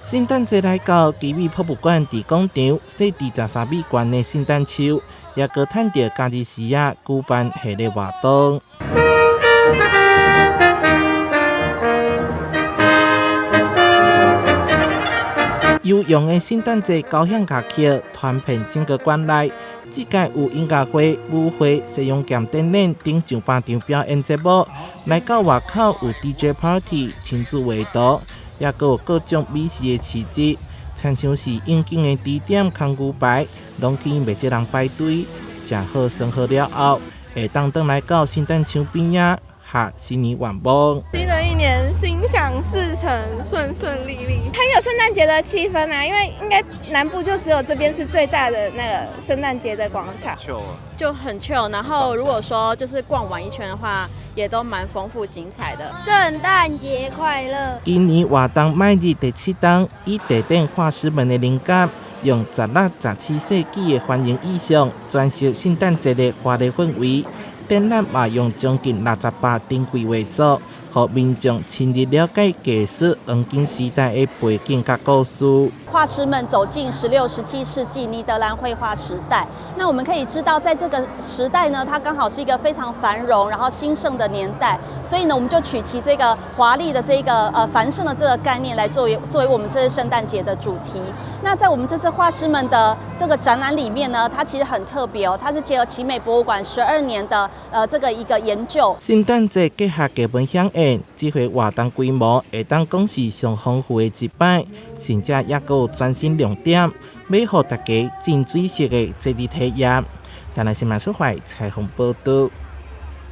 聖誕節來到，奇美博物館佇廣場設置13米懸的聖誕樹，也閣趁著假日時仔舉辦系列活動。悠揚的聖誕節交響樂曲傳遍整個館內。這屆有音樂會、舞會、西洋劍展覽等上百場表演節目。來到外口有 DJ party、親子畫圖，也閣有各種美食的市集，親像是應景的甜點、空牛排，攏吸引袂少人排隊。食好耍好了後，會當轉來到聖誕樹邊仔下新年願望。新的一年心想事成，順順利利，很有聖誕節的氣氛啊！因為應該南部就只有這邊是最大的那個聖誕節的廣場，就很 chill。然後如果說就是逛完一圈的話，也都蠻豐富精彩的。聖誕節快樂！今年活動邁入第七冬，以地點畫師們的靈感，用16、17世紀的繁榮意象，詮釋聖誕節的華麗氛圍。展覽嘛用將近68珍貴畫作，予民眾深入了解藝術黃金時代的背景佮故事。畫師們走進16、17世紀尼德蘭繪畫時代。那我們可以知道，在這個時代呢，它剛好是一個非常繁榮、然後興盛的年代。所以呢，我們就取其這個華麗的這個繁盛的這個概念來作為我們這次聖誕節的主題。那在我們這次畫師們的這個展覽裡面呢，它其實很特別哦，它是結合奇美博物館12年的這個一個研究。聖誕節結合藝文饗宴，這回活動規模會當講是上豐富的一擺，甚至猶閣有全新亮點，欲予大家真水色的節日體驗。台南新聞出發採訪報導。